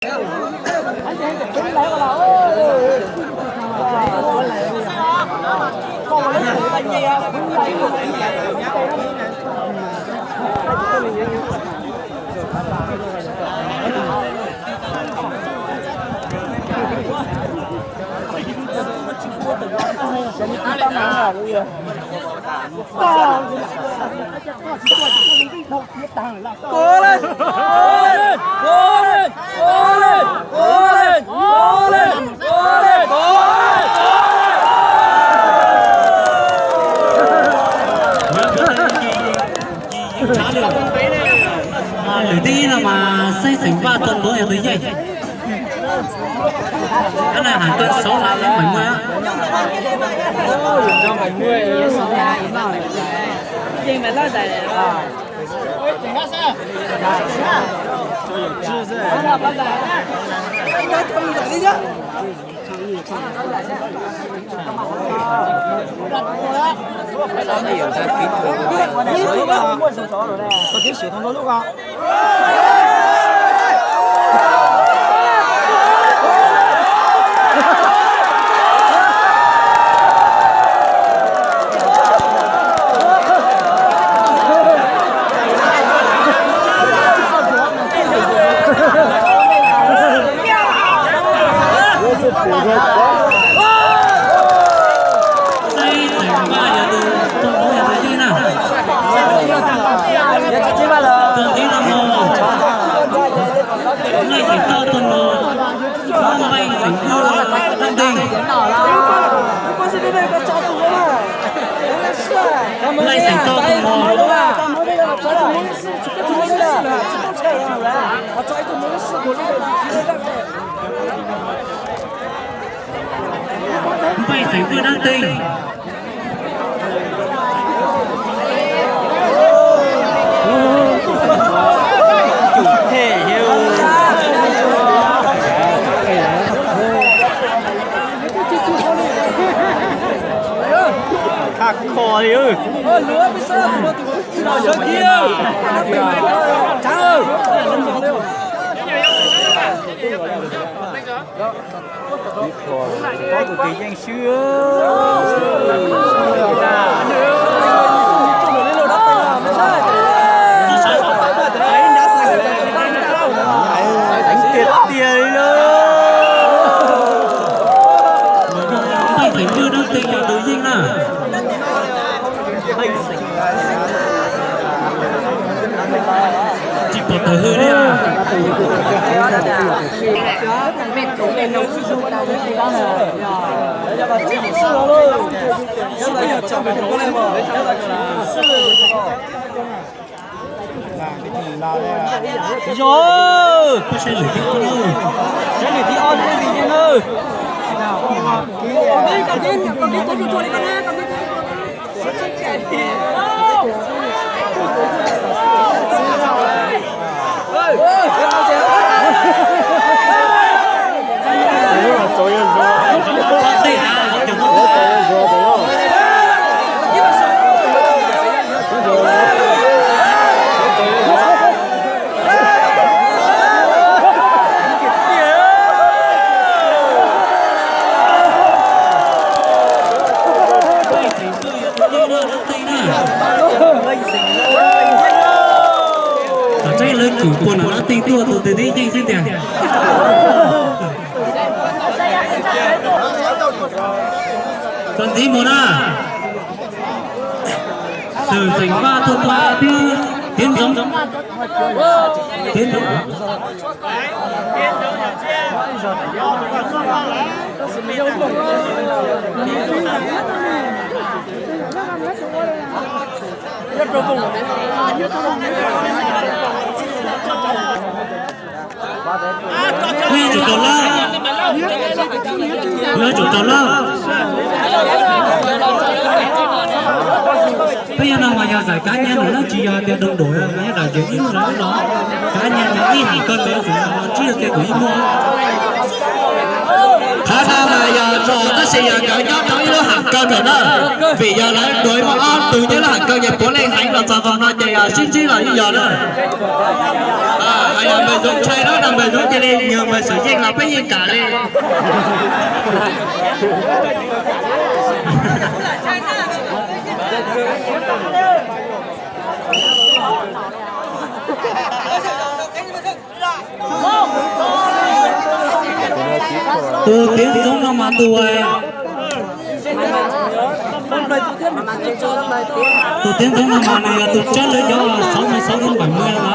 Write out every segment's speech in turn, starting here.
Lwm tib no mas xeeb xeem Vaj tau ntuav yog tus yeej. Kab na has koj xauv la yeej meem muaj. Xeeb xeem Vaj yog tus tuaj mus yog tus yeej na. Txog ntxiv no mus, Nplaim xeem Toj tuaj mus, Nplaim xeem Vwj dab nteg. Nplaim xeem Toj tuaj mus. Nplaim xeem Vwj dab nteg. Khaj kho li. Tus yeej swb. Tiag tiag li lauj. Nplaim xeem Vwj dab nteg yog tus yeej na. Tsis pom tawm hws li. Yog, koj saib lwm thib ob na, saib lwm thib ob na, tus yeej na. Thaum tseeb lawv cim puag nram dab teg tuaj tus twg twb yeej xwb tiag. Txog ntxiv mus na. Xwm xeem Vaj tuaj pab Tiab Ntxoov. Tiab Ntxoov. Peb yuav tsum tau lawm. Peb yuav tsum tau lawm. Peb yuav no mas yog zais kab nyiaj ntawm no, tsis yog tias doo nduam, nyob daim ntawd ib lub no ib lub no. Kab nyiaj ntawd ib hais koj ntawd tseem los tsib rau tias kuv ib muaj. Qhov no mas yog tso tab sis yog cov nyob rau ib lub hais Kawg ntawm na, vim yog lawv dua muaj ob tug nyob lub hawm kawg ces puav leej heev los txog vog no ces sib ntsib los yeej yog na. Hais npawg Zoov ntshai na, npawg Zoov cia li nyuag npawg Xwm Yeej los peb yeej kam li. Tus Tiav Ntxoov no mas tus, tus Tiav Ntxoov no mas nws yog tus tsab lawv cov sáu mươi sáu đến bảy mươi no,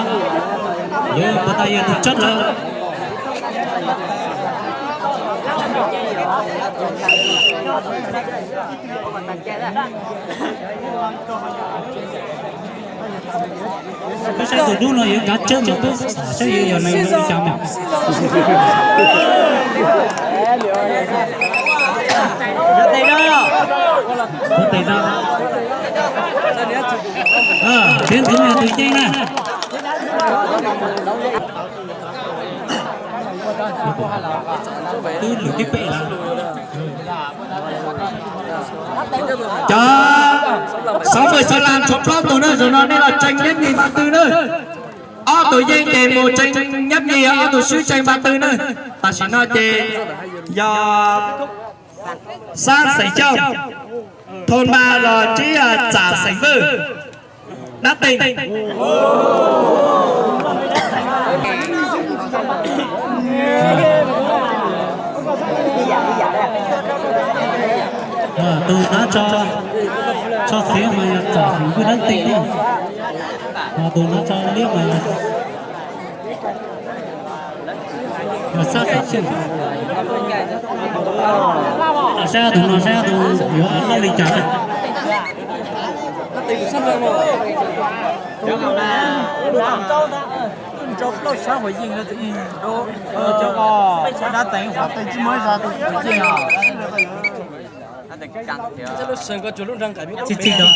yog puas tas yog tus tsab lawv. Peb saib tus dub no yuav kav tsawb mas peb xav saib yuav yog neeg li cas mas. Ua tes no. Tiav Ntxoov yog tus yeej na. Twb lwm tib peb lawm. Cov sáu mươi sáu las tshuav plaub tug na, zaum no nej los tseem nyob nim npa tw na. Ob tug yeej ces mus tseem nyob nim, ob tug swb tseem npa tw na. Tam sim no ces yog Xab Xeem Xyooj, Thoo Npa los Tsib, Txam Xeem Vwj, Dab Teeg. Tus hnav tsho xiav mas yog Txam Xeem Vwj Dab Teeg na. Ho tus hnav tsho liab mas yog Xab Xeem Xyooj. Saib tus no, saib tus yuav loj li cas. Txi txi no.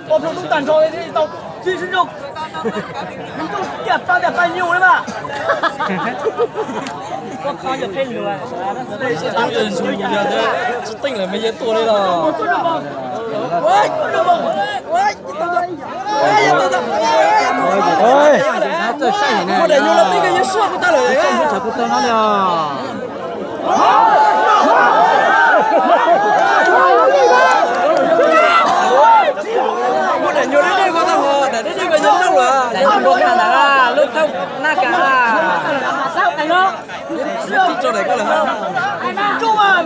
Pov plhu tub tag nrho li tau tsis sib nrug. Nrug tiaj pab tiaj pab nyuj li mas. Tsis teej lawm me yeej tuaj li los. Muaj daim nyuag los tib kawg yeej suaj kuv tag lawm. Muaj daim nyuag deb deb ko tag ho, daim deb deb ko yog noj lawm. Daim nyuag npua kag ntawd lub thauj naj kas. Tib tso daim ko lawm. Teb lawm.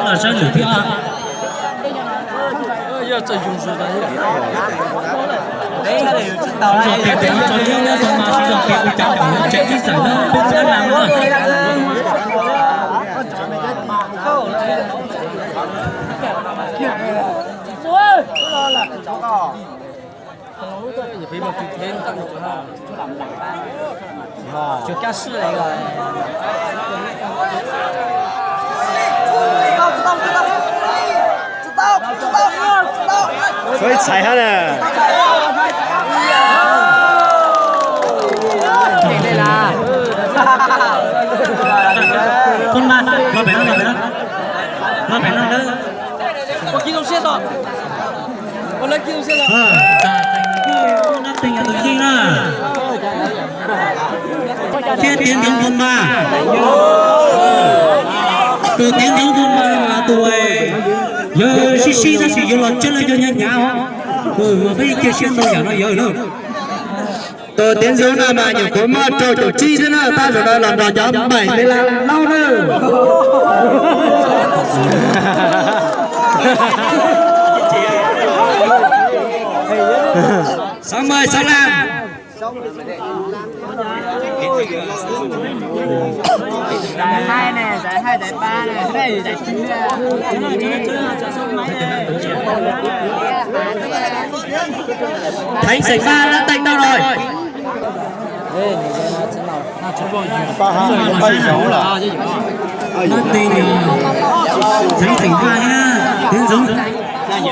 Los sab lwm thiab. Ib xaim na, peb xav na. Txhob ib txhais hab na. Nab Teeg yog tus yeej na, thiab Tiav Ntxoov Npua Npas. Tus Tiav Ntxoov Npua Npas mas tus yawg sib sib tab sis yuav los tseeb los yog nyav nyav os. Mas peb cia siab ntau yam no yawg na. Tus Tiav Ntxoov no mas nyuam qhuav muaj rau caum tsib xwb na, tab zaum no los nrog cov npaim li laj laub na. Xov npawg Xov Lam. Thaiv xeem Npaj Nab Teeg tau lawm. Nab Teeg, Thaiv xeem Npaj thiab Tiav Ntxoov. Tiav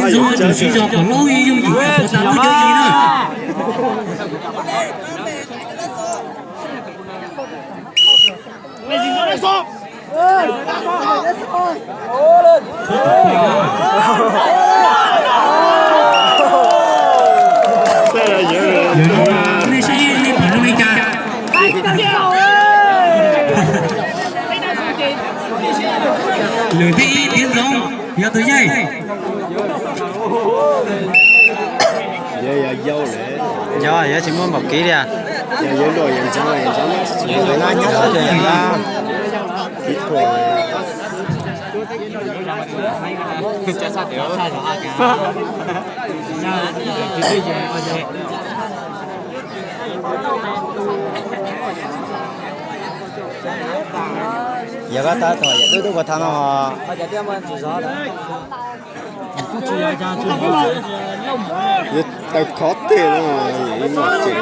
Ntxoov tus siv zog kom laub yooj yim puas tas lub cuab yig na. Nej saib nej pom zoo li cas? Lwm thib ib Tiav Ntxoov yog tus yeej. Yog, yog tsis muaj npaum kiv li. Yog koj tab tom yam tub tub kuv tha no. Yuav tau khov tiag no, ib no tseem.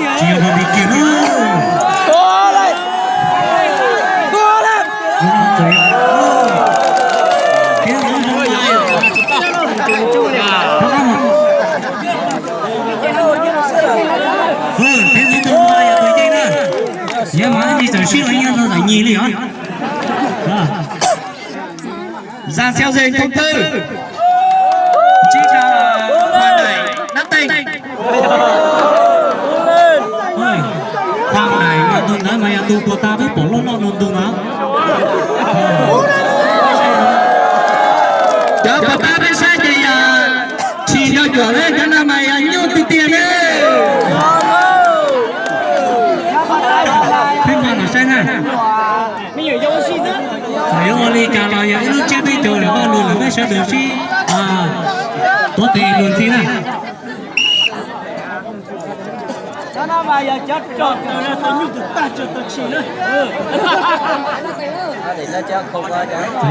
Tsis yog hais tias kiag na. Thiab tus no yog tus yeej na. Yog mas ib ntsis txawm sib los yeej tau txawm nyis li os. Zas Xiaus Zeeg thoob twg, ntsib rau Pha Daim Nab Teeg. Pha Daim mas tus ntawd mas yog tus puas tas peb pom loj loj nus ntug na. Cov puas tas peb saib ces yog tsis nco cuam li, cov no mas yog nyuj tiag tiag li. Peb mam los saib na. Txawm yuav ua li cas los yog ib lub tsiab peb caug lawm, vaj lug lawm peb sawv daws sib tuav tes lug ntxiv na. Txawm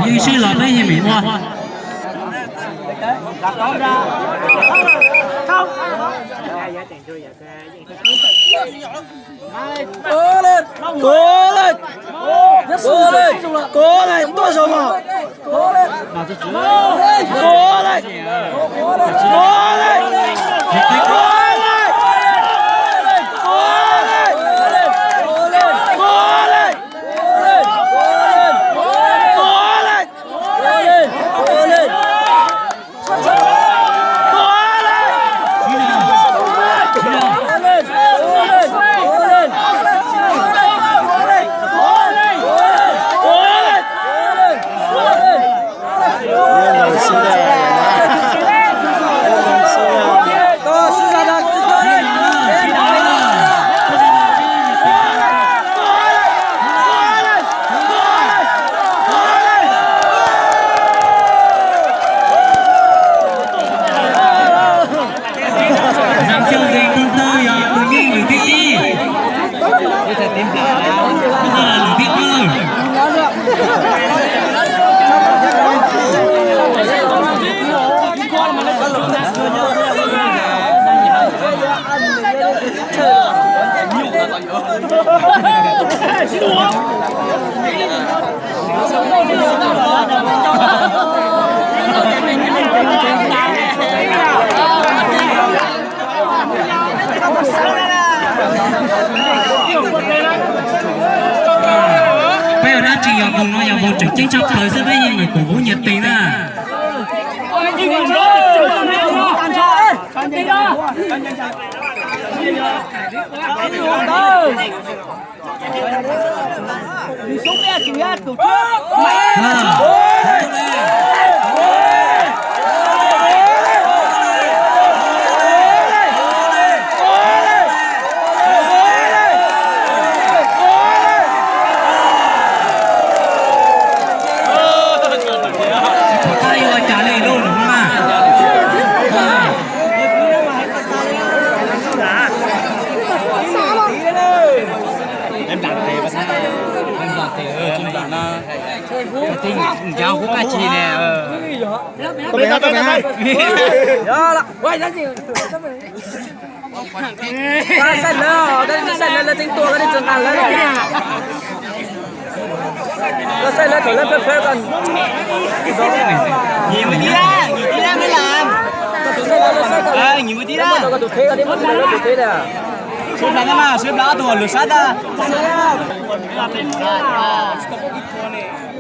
yeej sib los peb yeej meem ua. Kov lawm, kov lawm, kov lawm, tuaj zaum mog. Kov lawm, kov lawm, kov lawm, kov lawm, kov lawm, kov lawm. Tseem ceeb tshaj plaws xwb peb yeej meem koom hub nyias tes na. Ncav hub kab chi ne. Koj saib lawv, koj saib lawv, lawv tseem tua koj, tseem nqa lawv. Koj saib lawv thaum lawv plhawv plhawv koj. Koj tus saib lawv, lawv saib koj. Koj tus theb, koj tus theb, koj tus theb tiag. Sawv daws na mas, sawv daws ob tug lwm sab tas.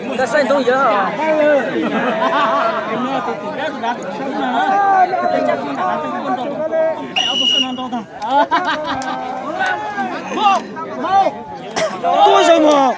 Koj saib ntoo yawg. Tuaj zaug mog.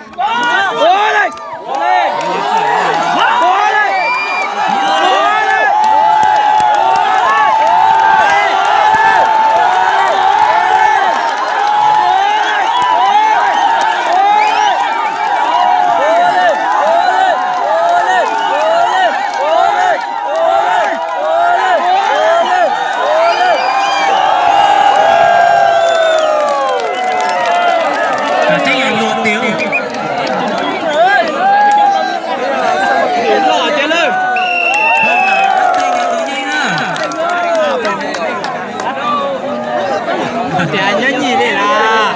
Tias nyob nyij li lawm.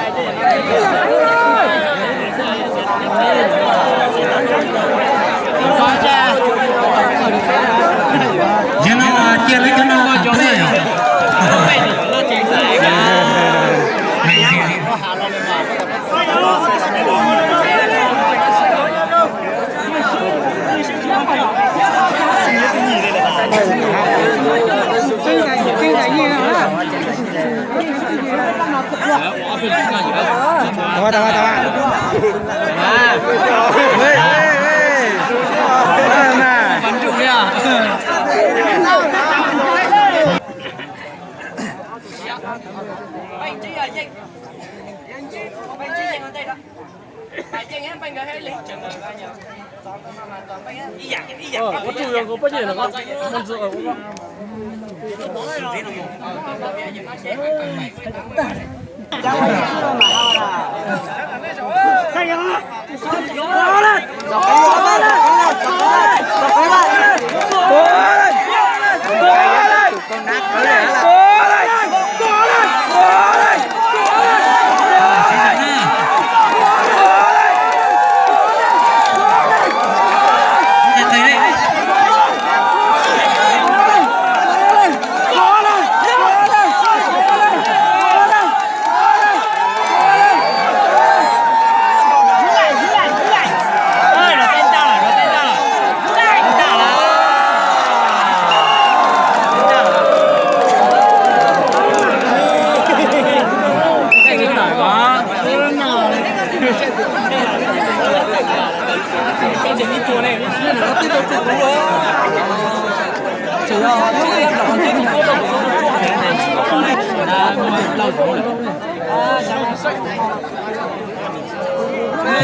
Yog no cia li cov no cov ne.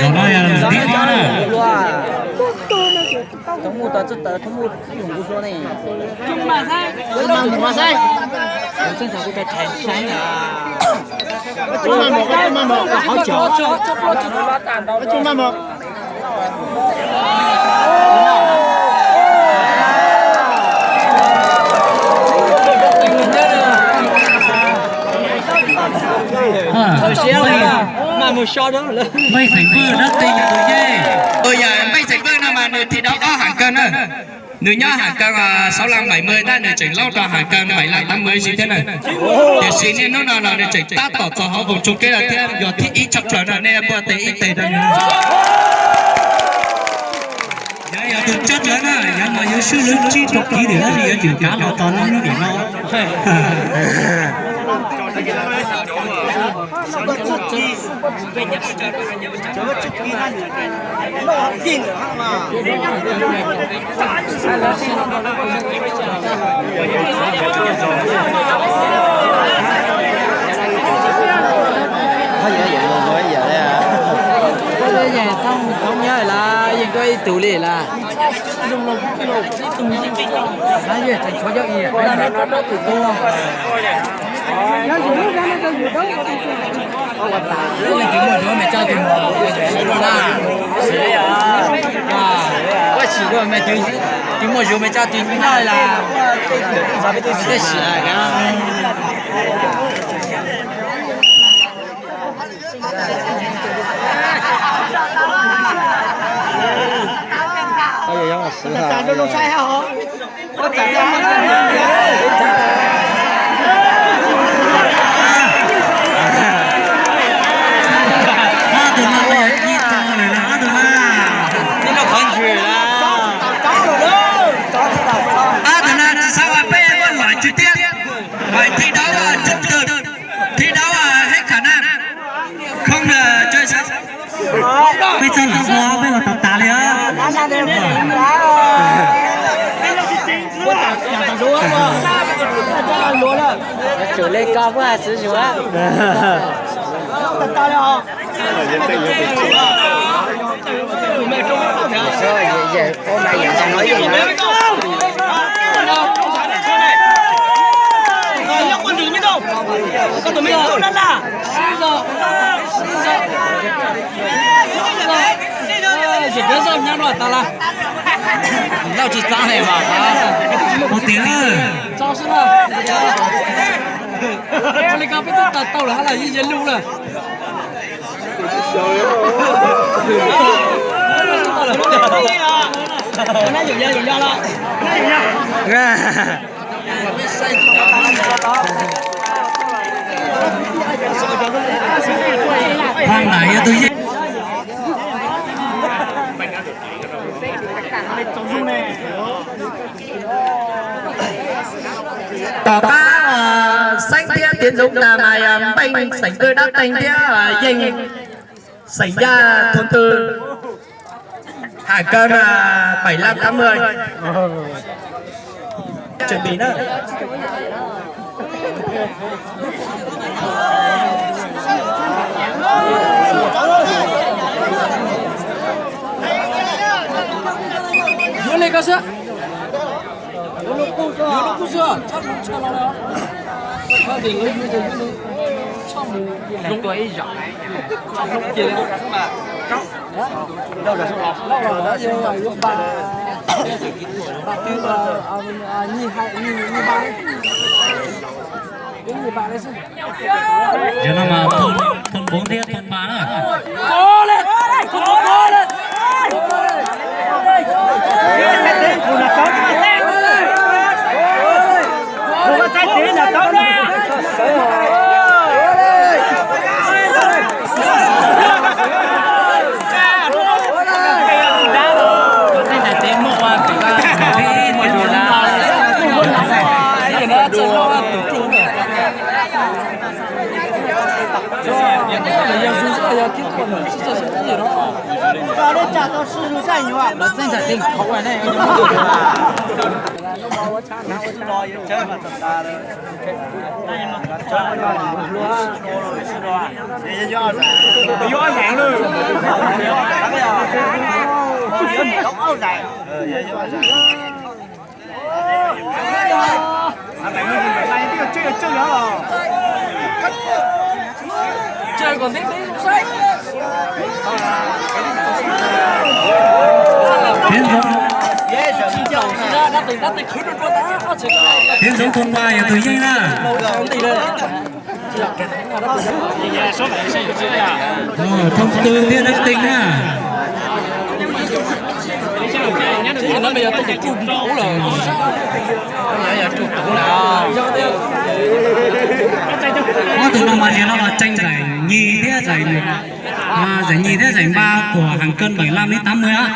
Zaum no yog zaum thib ob na. Thoob muj tau txawj tawv, thoob muj ib yog kuv hlua ne. Npej Xeem Vwj dab tsi yog tus yeej? Yog Npej Xeem Vwj no mas nws thi đấu ob hàng cân na. Nws nyob hàng cân sáu lăm bảy mươi tab nws tseem laub rau hàng cân bảy lăm tám mươi si thiab na. Tiam sis niaj hnub no los nws tseem tab tom txog hauv vòng chung kết lawm thiab yog thib ib tshaj plaws no, nej puaj tes ib tes rau nws. Tsob ntawd na, yog mas yuav swb lub tsib rau kiv lawm tab sis yuav tsum kav los txog no lub dim no. Thoob nyob lawm, yeej koj ib tug li lawm. Leej twg muaj zuav mas coj tus muam, tus muam zuav mas coj tus noj lawm. Ob tug no yog ib tug lawm, ob tug no, ob tug no tsis txhob ua peb muaj lom tswv tiab. Thib dawb, thib dawb heb kham na, khoob na, peb txhob lam ua, peb ua tas tas li os. Tsum li ko puab xwb zus. Zog nyob no tas lawm. Lauj tsis txav li mas. Ua tiag. Ua li ko peb twb tas tau lawm hab lawm, yeej yog lug lawm. Tom qab Xeeb thiab Tiến Dũng tas mas yog Npeej xeem Vwj dab teeg thiab Yeej xeem Yaj thoob twg. Hàng cân là bảy lăm tám mươi. Chuẩn bị đó. Yuav li ko xwb. Yuav lub kuj xwb, txhob mus tshaj no li. Koj tias lawv yuav ces yuav li, txhob mus zoo ib zaug. Txhob mus kiag li. Lauj, yuav npaj, npaj twb, nyiaj, nyiaj npaj, twb nyiaj npaj li xwb. Yog no mas thoob npoob thiab thoob npaj na. Tiến Dũng, Tiến Dũng thoob paj yog tus yeej na. Thoob twg thiab dab teeg na. Ob tug no mas yog no los tseem zaim nyis thiab zaim, zaim nyis thiab zaim npaj của hàng cân bảy lăm đến tám mươi á.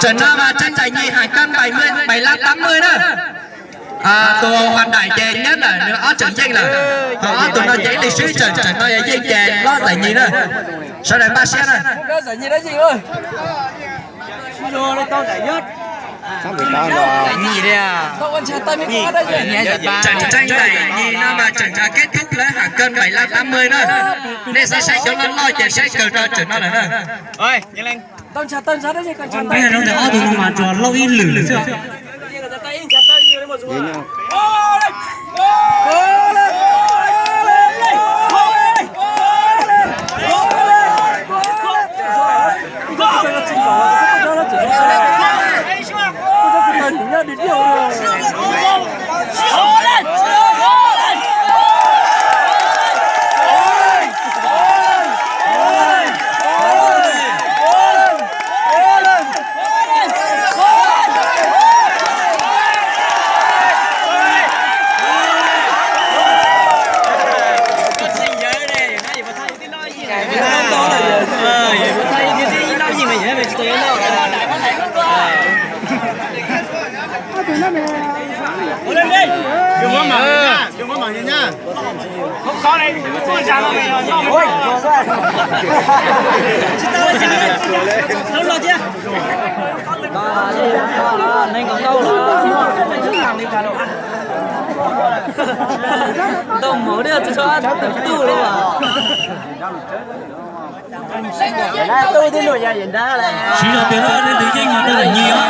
Tseem no mas tranh giải nhì hạng cân bảy mươi, bảy lăm tám mươi na. Tus hoàn đại ces nhất lawm, nws ob tseem yeej lawm. Ho ob tug no ces ib tug xwb, tseem tseem no yog yeej ces loj giải nhì na. Sawv daws npaj siab na. Tseem tranh giải nhì no mas tseem kết thúc lawv hạng cân bảy lăm tám mươi na. Nej xav saib cov loj loj ces saib kawg rau tseem no lawm na. Peb yog rau ntawm ob tug no mas tsuas lauj ib lwm lawm xwb. Ntau mus thiab, tsis tshua tawm tuj li. Siv zog tias leej twg yeej mas tau giải nhì os.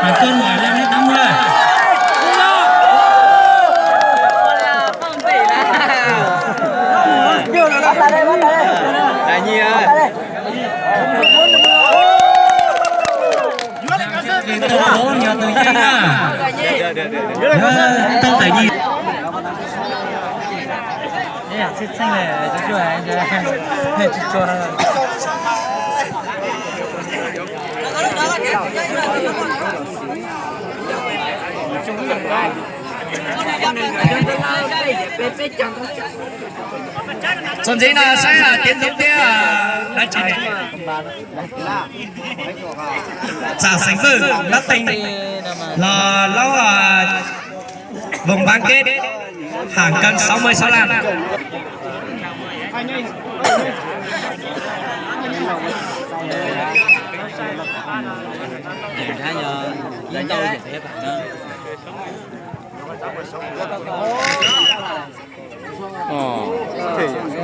Hais koj nais leej neb tab muaj lawm. Tau giải nhì. Tau giải nhì. Txuas ntxiv no saib Tiav Ntxoov thiab Txam Xeem Vwj, lab tees los laub vòng bán kết hạng cân sáu mươi sáu lăm.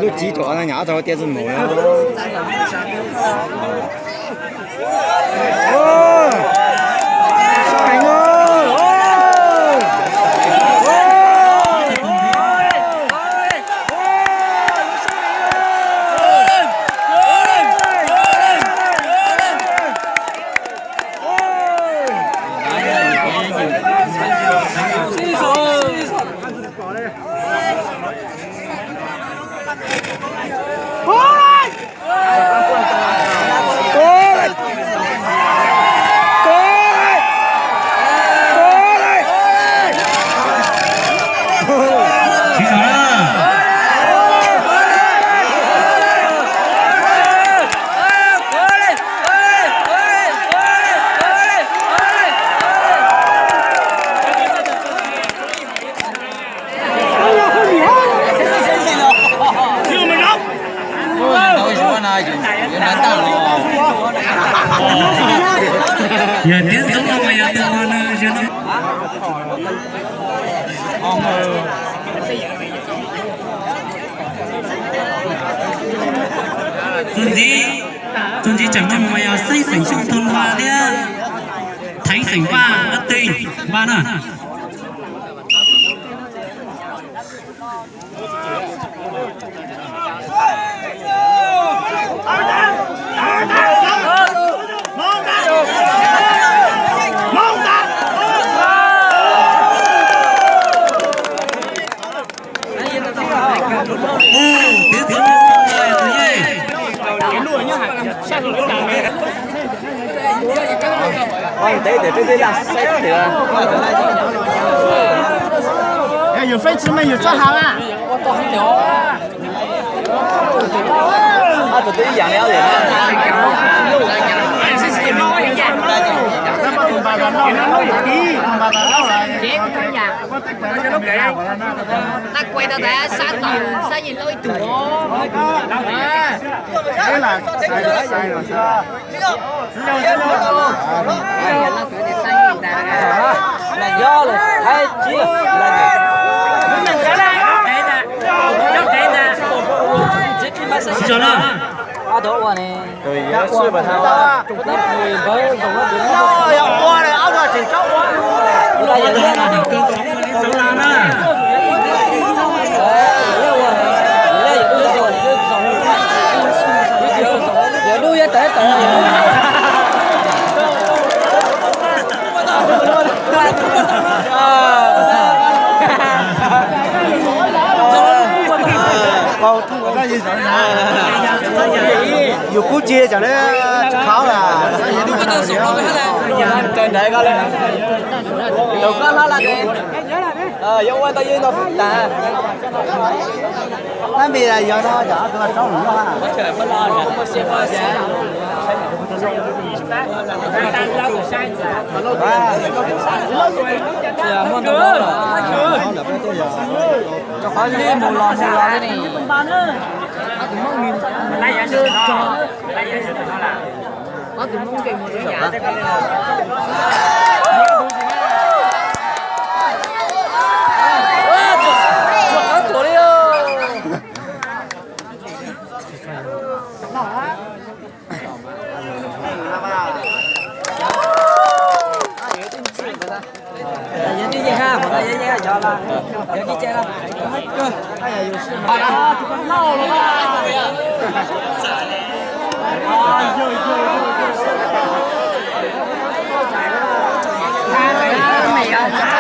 Lub txiv thaum nyam tau tias txog mus. Yog Tiav Ntxoov no mas yog tus no. Txuas ntxiv, txuas ntxiv tseem no mas yog Xeeb Xeem Xyooj thoob npa thiab Theev Xeem Vaj, lab tees npa na. Tej tej laj saib tiag. Yog yuav feeb tsis meej yuav txoj hav na. Ob tug twb ib yam li ob yam. Yus kub tsis tsam li tsis khav lawm. Tus koj hlob laj, yuav ua tau yeej no tas. Tab npis yog no cov tus tsob noj. Rau qhov li mus los mus los li ne.